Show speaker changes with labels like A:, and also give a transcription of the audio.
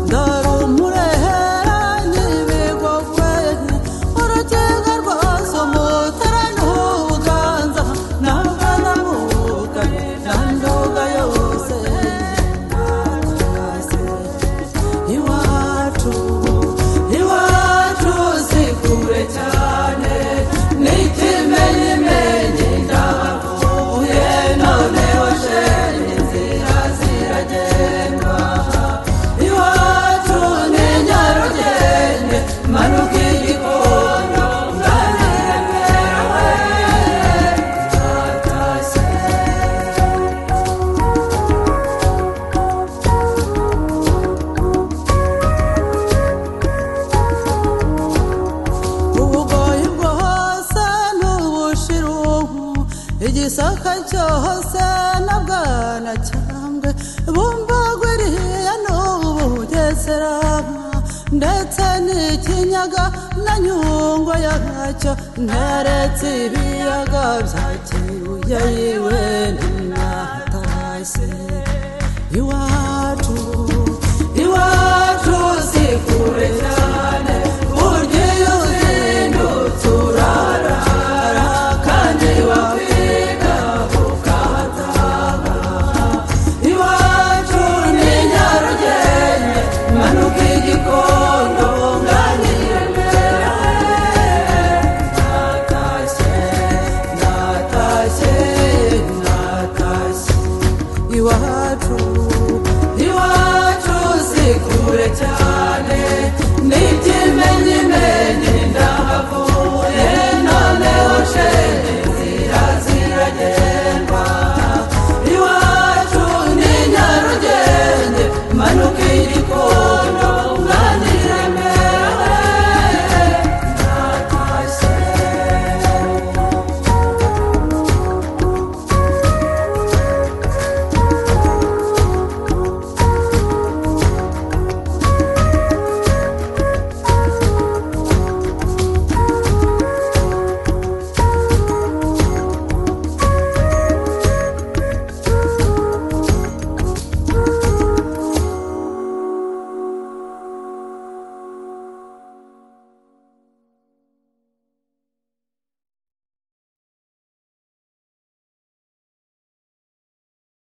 A: Ndorumurehera n'ibigogwe Urukiga rwose umutara n'ubuganza Ntabwo na Nduga yose Iwacu, iwacu si kure cyane N'ikimenyimenyi ndahavuye noneho shenge inzira ziragendwa Iwacu ni Nyarugenge manuka Igikondo ngana i Remera we ndatashye. Ubugoyi bwose n'ubushiruhu Igisaka cyose na Bwanacyambwe Bumbagwiriya n'Ubugesera Ndetse n'Ikinyaga na Nyungwe yacyo Nteretse ibiyaga bya Kibuye yiwe ntinatashye. Iwacu, iwacu si kure cyane Burya iyo uzindutse urarara Kandi wakwiga ukahataha. Iwacu ni Nyarugenge manuka Igikondo ngana i Remera Natashye, natashye, natashye. Iwacu, iwacu si kure cyane.